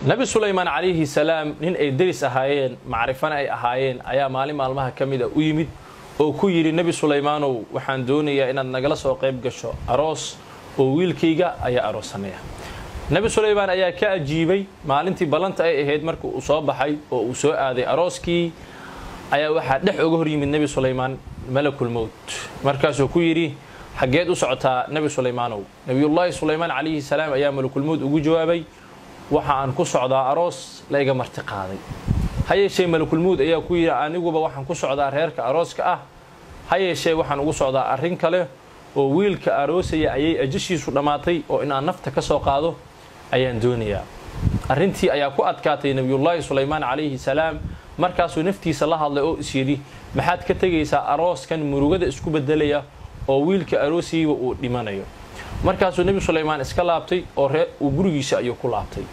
Nabi Sulaymaan calayhi salaam nin ay deris ahaayeen, macrifana ay ahaayeen, ayaa maalin maalmaha ka mid a u yimid oo ku yidhi: "Nebi Sulaymaanow, waxaan doonayaa inaad nagala soo qayb gasho aroos oo wiilkayga ayaa aroosanaya." Nebi Sulaymaan ayaa ka ajiibay. Maalintii ballanta ay ahayd markii uu soo baxay oo uu soo aaday arooskii, ayaa waxaa dhex uga hor yimid Nebi Sulaymaan Malakulmowt. Markaasuu ku yidhi: "Xaggeed u socotaa, Nebi Sulaymaanow?" Nebiyullaahi Sulaymaan calayhi salaam ayaa Malakulmowt ugu jawaabay: "Waxa aan ku socdaa aroos la iga marti qaaday." Ha yeeshee Malakulmowd ayaa ku yidhi: "Aniguba waxaan ku socdaa reerka arooska ah, ha yeeshee waxaan ugu socdaa arrin kale oo wiilka aroosaya ayay ajashiisu dhammaatay oo inaan nafta ka soo qaado ayaan doonayaa." Arrintii ayaa ku adkaatay Nebiyullaahi Sulaymaan calayhi salaam. Markaasuu naftiisa la hadlay oo is yidhi: "Maxaad ka tegaysaa arooskan murugada isku beddelaya oo wiilka aroosayba uu dhimanayo?" Markaasuu Nebi Sulaymaan iska laabtay oo uu gurigiisa ayuu ku laabtay.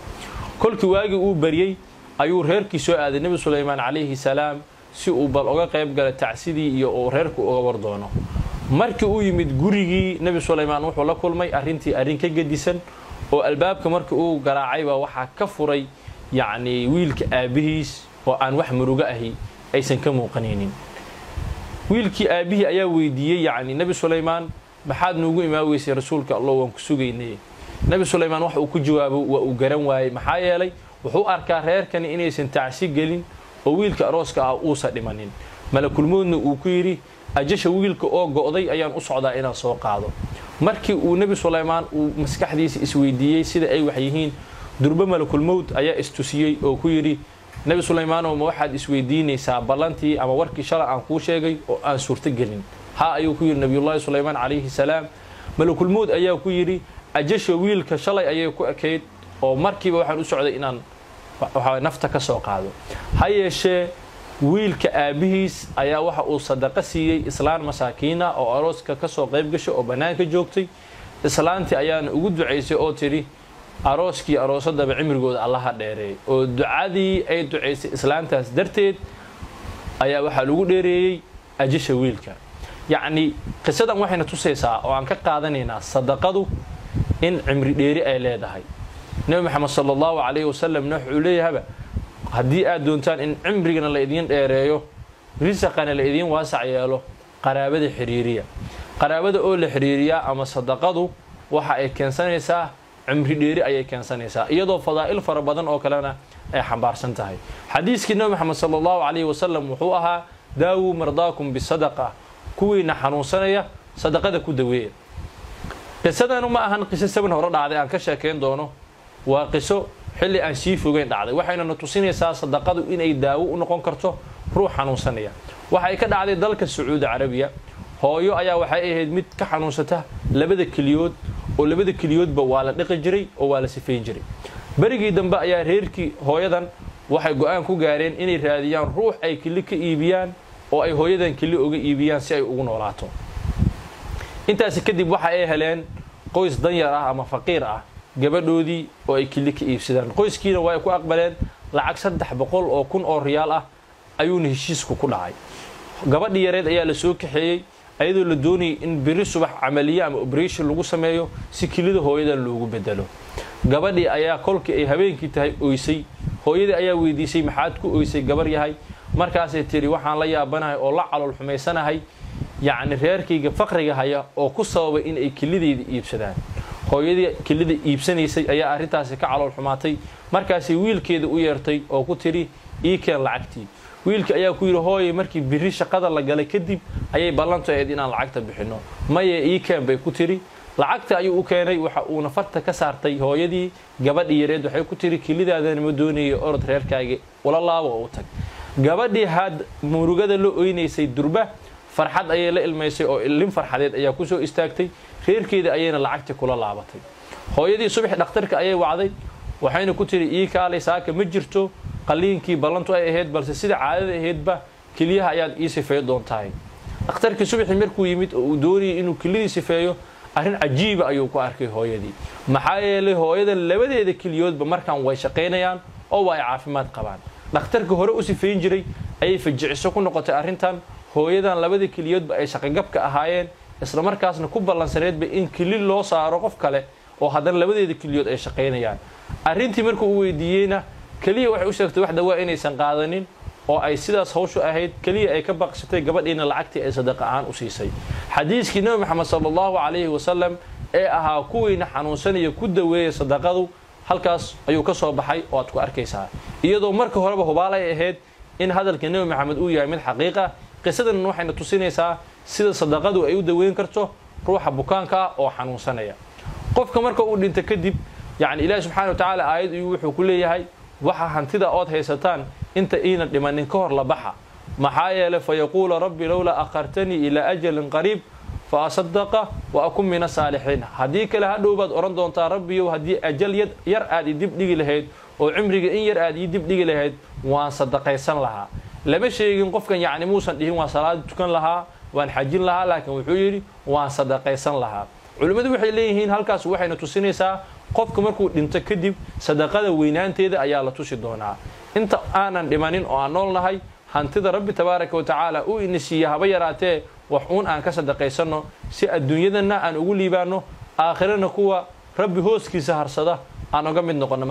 Kolkii waagii uu baryey ayuu reerkii soo aaday Nebi Sulaymaan calayhi salaam, si uu bal uga qayb gala tacsidii iyo uu reerku uga war doono. Markii uu yimid gurigii, Nebi Sulaymaan wuxuu la kulmay arrintii arrin ka gedisan, oo albaabka markii uu garaacayba waxaa ka furay, yacnii, wiilka aabbihiis oo aan wax murugo ahi aysan ka muuqanaynin. Wiilkii aabbihii ayaa weydiiyey, yacni, Nebi Sulaymaan: "Maxaad nuugu imaan weysay, rasuulka Allah? Waan ku sugaynay." Nebi Sulaymaan wax uu ku jawaabo waa uu garan waayey, maxaa yeelay wuxuu arkaa reerkani inaysan tacsi gelin oo wiilka arooska ah uusa dhimanin, Malakulmoodna uu ku yidhi: "Ajasha wiilka oo go'day ayaan u socdaa inaan soo qaado." Markii uu Nebi Sulaymaan uu maskaxdiisa isweydiiyey sida ay wax yihiin, durbe Malakulmowd ayaa istusiyey oo ku yidhi: "Nebi Sulaymaanow, ma waxaad isweydiinaysaa ballantii ama warkii shalay aan kuu sheegay oo aan suurto gelin?" "Ha," ayuu ku yidhi Nabiyullaahi Sulaymaan calayhi salaam. Malakulmowd ayaa ku yidhi: "Ajasha wiilka shalay ayay ku ekayd oo markiiba waxaan u socday inaan waxaa nafta ka soo qaado. Ha yeeshee wiilka aabbihiis ayaa waxa uu sadaqo siiyey islaan masaakiina oo arooska ka soo qayb gashay oo bannaanka joogtay. Islaantii ayaana ugu ducaysay oo tidhi: 'Arooskii aroosadaba cimrigooda Allaha dheereeyay.' Oo ducadii ay ducaysay islaantaas darteed ayaa waxaa lagu dheereeyey ajasha wiilka." Yacni, qisadan waxayna tusaysaa oo aan ka qaadanaynaa sadaqadu in cimri dheeri ay leedahay. Nebi Maxamed sala Allahu calayhi wasalamna wuxuu leeyahaba: "Haddii aad doontaan in cimrigana la idiin dheereeyo, risaqana la idiin waasac yeelo, qaraabada xiriiriya." Qaraabada oo la xiriiriyaa ama sadaqadu waxa ay keensanaysaa cimri dheeri ayay keensanaysaa, iyadoo fadaa'il fara badan oo kalena ay xambaarsan tahay. Xadiiskii Nebi Maxamed sala Allahu calayhi wasalam wuxuu ahaa: "Daawuu mardaakum bisadaqa," kuwiina xanuunsanaya sadaqada ku daweeya. Qisadanu ma ahan qiso saban hore dhacday aan ka sheekayn doono, waa qiso xilli aan sii fogeyn dhacday, waxayna na tusinaysaa sadaqadu inay daawo u noqon karto ruux xanuunsanaya. Waxay ka dhacday dalka Sacuudi Carabiya. Hooyo ayaa waxay ahayd mid ka xanuunsata labada keliyood, oo labada keliyoodba waa la dhiqi jiray oo waa la sifayn jiray. Berigii dambe ayaa reerkii hooyadan waxay go-aan ku gaareen inay raadiyaan ruux ay keli ka iibiyaan oo ay hooyadan keli uga iibiyaan si ay ugu noolaato. Intaasi kadib waxa ay heleen qoys danyar ah ama faqiir ah gabadhoodii oo ay keli ka iibsadaan. Qoyskiina waa ay ku aqbaleen. Lacag 300,000 oo riyaal ah ayuuna heshiisku ku dhacay. Gabadhii yareed ayaa la soo kaxeeyey, ayadoo la doonayay in beri subax camaliye ama operation lagu sameeyo si kelida hooyadan loogu bedelo. Gabadhii ayaa kolkii ay habeenkii tahay oysay. Hooyadii ayaa weydiisay: "Maxaad ku oysay, gabar yahay?" Markaasay tidhi: "Waxaan la yaabanahay oo la calool xumaysanahay, yacni, reerkayga faqriga haya oo ku sababay in ay kelidayda iibsadaan." Hooyadii kelida iibsanaysay ayaa arrintaasi ka calool xumaatay. Markaasay wiilkeeda u yeertay oo ku tidhi: "Ii keen lacagtii." Wiilka ayaa ku yidhi: "Hooye, markii biri shaqada la galay kadib ayay ballantu ahayd inaan lacagta bixinno." "Maye, ii keen," bay ku tidhi. Lacagta ayuu u keenay, waxa uuna farta ka saartay hooyadii gabadhii yareed. Waxay ku tidhi: "Kelidaadana ma doonayo, orod reerkaagi ula laabo oo u tag." Gabadhii had murugada la oynaysay durba farxad ayay la ilmaysay, oo ilin farxadeed ayaa kusoo istaagtay. Reerkeeda ayayna lacagtii kula laabatay. Hooyadii subax dhakhtarka ayay wacday, waxayna ku tidhi: "Ii kaalay, saaka ma jirto qalliinkii ballantu ay ahayd, balse sida caadada ahaydba keliyaha ayaad ii sifeey doontahay." Dhakhtarkii subaxii markuu yimid oo uu doonayay inuu keliyadii sifeeyo, arrin cajiiba ayuu ku arkay hooyadii, maxaa yeelay hooyada labadeeda keliyoodba markaan way shaqaynayaan oo waa ay caafimaad qabaan. Dhakhtarka hore u sifeyn jiray ayay fajiciso ku noqotay arrintan, hooyadan labada keliyoodba ay shaqogabka ahaayeen, isla markaasna ku ballansaneedba in keli loo saaro qof kale oo haddana labadeeda keliyood ay shaqaynayaan. Arrintii markuu u weydiiyeyna, keliya waxay u sheegtay wax dawaa inaysan qaadanin oo ay sidaas hawshu ahayd, keliya ay ka baqsatay gabadhiina lacagtii ay sadaqa ahaan u siisay. Xadiiskii Nebi Maxamed sala allahu calayhi wasalam ee ahaa kuwiina xanuunsanaya ku daweeya sadaqadu halkaas ayuu ka soo baxay, oo aad ku arkaysaa iyadoo marka horeba hubaal ay ahayd in hadalka Nebi Maxamed uu yahay mid xaqiiqa. Qisadan waxayna tusinaysaa sida sadaqadu ay u daweyn karto ruuxa bukaanka ah oo xanuunsanaya. Qofka marka uu dhinto kadib, yacni Ilaahi subxana wa tacaala aayad iyuu wuxuu ku leeyahay: waxa hantida ood haysataan inta iina dhimanin ka hor la baxa, maxaa yeelay fayaquula rabbi lowlaa akhartanii ilaa ajalin qariib fa asadaqa wa akun min asaalixiin. Haddii kale hadhow baad odhan doontaa: Rabbiyow, haddii ajal yar aad i dib dhigi lahayd oo cimriga in yar aad ii dib dhigi lahayd, waan sadaqaysan lahaa. Lama sheegin qofkan, yacni muusan dhihin waan salaad tukan lahaa, waan xajin lahaa, laakiin wuxuu yidhi waan sadaqaysan lahaa. Culimmadu waxay leeyihiin halkaas waxayna tusinaysaa qofka markuu dhinto kadib sadaqada weynaanteeda ayaa la tusi doonaa. Inta aanan dhimanin oo aan nool nahay, hantida Rabbi tabaaraka wa tacaala uu ina siiya haba yaraatee, wax uun aan ka sadaqaysanno si adduunyadanna aan ugu liibaanno, aakhirana kuwa Rabbi hooskiisa harsada aan uga mid noqonno.